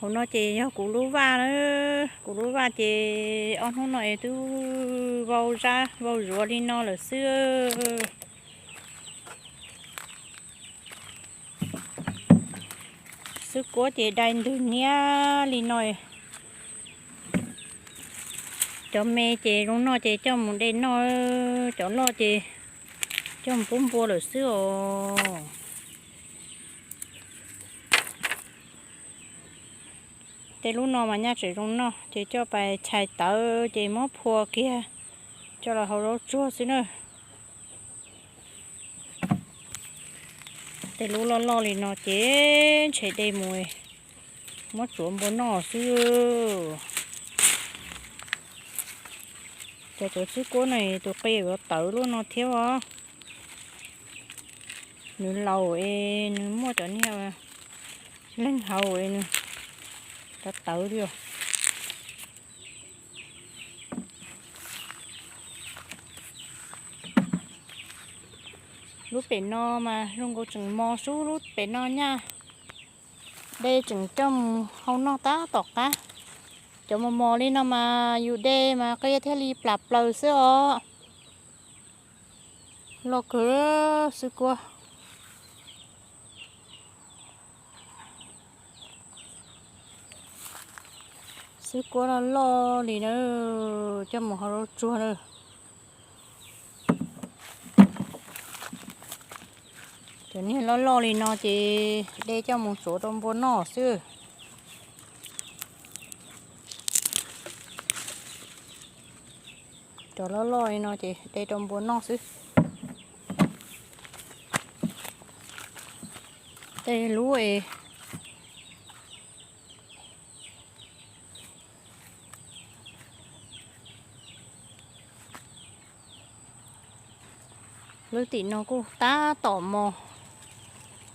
Hauv no ces yog kuv lub vaj na, kuv lub vaj ces ob hnub no es twb vau zab vau zuav li no lawm xwb. Xwb kuab ces dai ntwg niab li no. Cov me ces zoo noj ces coj mus de noj, cov loj ces coj mus pub npua lawm xwb os. Tej lub no mas nyaj tseem zoo noj ces coj pais chais tawv ces muab phua kiag coj los hau zaub tsuag xwb na. Tej lub loj loj li no ces ntshe de mus muab tsuav npua noj xwb. Cov tsuav xwb kuab no tus qia yuav tawv lub no thiab os. Nws laus es nws muaj cov niag leeg haus es nws tawv tawv li os. Lub pem no mas zoo nkaus tseem mos sub lub pem no nyaj. De tseem coj mus hau noj tab tom qab. Cov mos mos li no mas yus de mas qia thiaj li plam plaws xwb os. Loj kawg xwb kuab. Xwb kuab loj loj li na, coj mus hau zaub tsuag na. Cov niag loj loj li no ces de coj mus tsuav rau npua noj xwb. Cov loj loj li no ces de rau npua noj xwb. Tej lub es lub tim no kuj tab tom mos.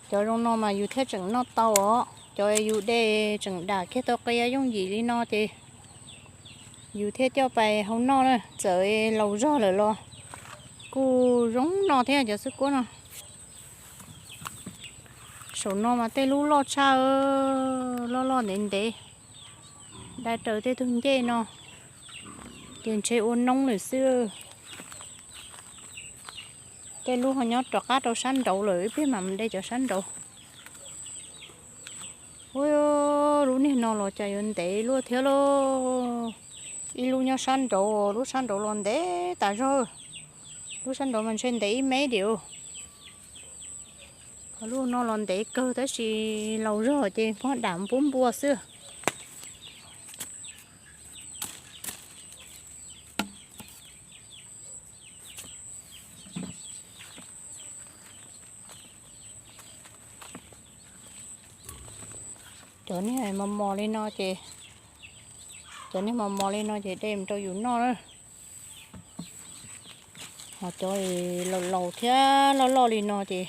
Cov zoo no mas yus thiaj tseem noj tau os. Cov yus de tseem dam kiag tau qia yooj yim li no ces yus thiaj coj pais hau noj na. Txawm laus zog lawm los kuj zoo noj thiab cov xwb kuab no. Saum no mas tej lub loj tshaj, loj loj ntev ntev, dai raws tej tug ncej no ces ntshe ua noob lawm xwb. Tej lub ho nyob rov qab rau sab nraud lawm, ib pliag mam de cov sab nraud. Ua lub niag no los cas yuav ntev luaj thiab lauj. Ib lub nyob sab nraud, lub sab nraud los ntev tas zog. Lub sab nraud mas ntshe ntev ib mev diam. Ho lub no los ntev kawg tab sis laus zog ces muab dam pub npua xwb. Cov niag mos mos li no ces, cov niag mos mos li no ces de mus rau yus noj na. Ho cov laus laus thiab loj loj li no ces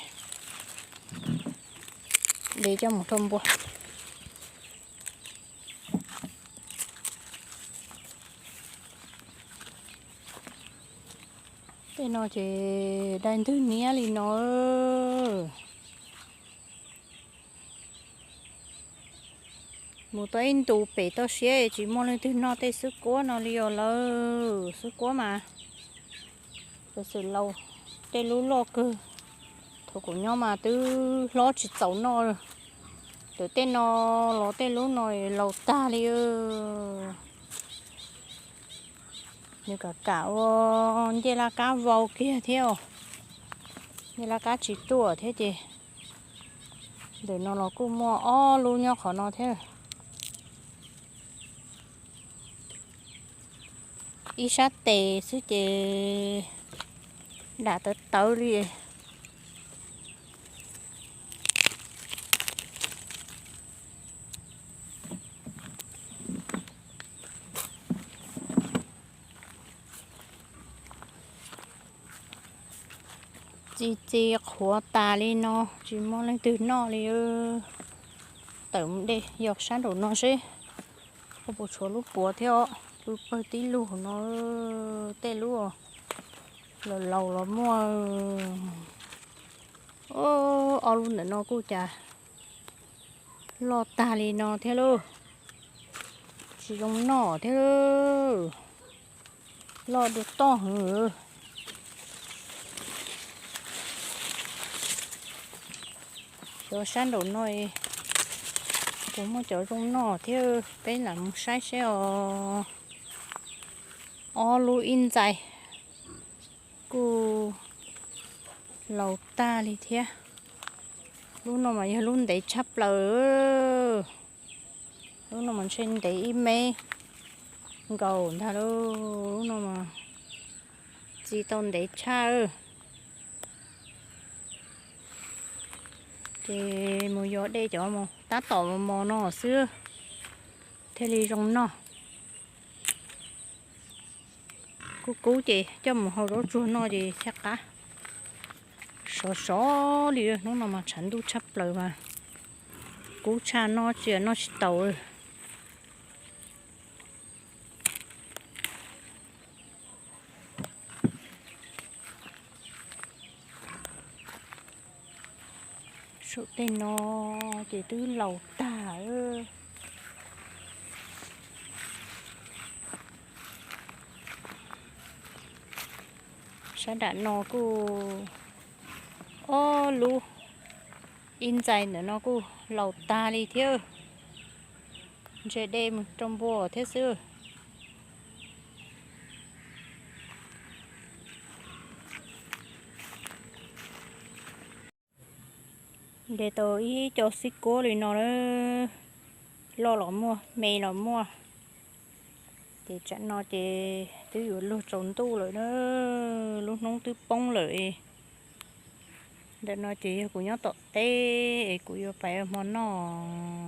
de coj mus rau npua. Tej no ces dai ntwg niab li no. Mus tau ib ntus pem toj siab tsis muaj leej twg noj tej xwb kuab no li os lawm. Xwb kuab mas xwm laus, tej lub loj kawg. Thaum kuv nyob mas twb hlob tsis txaus noj. Tam tej no los tej lub no laus tag li. Nws kam kam ua ncej laj kab vau kiag thiab, ncej laj kab tsis ruam thiab ces ntawm no los kuj muaj ob lub nyob qhov no thiab. Ib sab tes xwb ces dam tawv tawv li. Txi txi qhuav tas li no tsis muaj leej twg noj li. Tawm mus de yos sab nraum no seb puas tshuav lub puav thiab os. Lub pawg tib lug no, tej lub laus laus los muaj. Ob lub ntawm no kuj cas loj tag li no thiab lauj. Tsis zoo noj thiab, loj dua toj heev. Xyov sab nraum no puas muaj cov zoo noj thiab, peb lam mus saib seb os. Ob lub ib ntxais kuj laus tag li thiab. Lub no mas yog lub ntev tshaj plaws. Lub no mas ntshe ntev ib mev nkaus ntag lauj. Lub no mas txi tau ntev tshaj. Ces mus yos dej cov mus tab tom mos mos no xwb thiaj li zoo noj. Kub kub ces coj mus hau zaub tsuag noj ces thiaj qab. Sov sov li, hnub no mas tshav ntuj tshaj plaws mas kub tshaj, noj tsis noj tsis taus. Saum tej no ces twb laus tag. Sab nram no kuj ob lub ib ntxais ntawm no kuj laus tag li thiab. Ntsia dej mus rau npua thiab xwb. Nce tau ib co xib kuab li no na, loj los muaj, me los muaj. Ces tsam no ces twb yuav luag tsaus ntuj lawm na, lub hnub twb poob lawm. Ntawm no ces yog kuv nyob tom teb es kuv yuav pais ua hmo noj.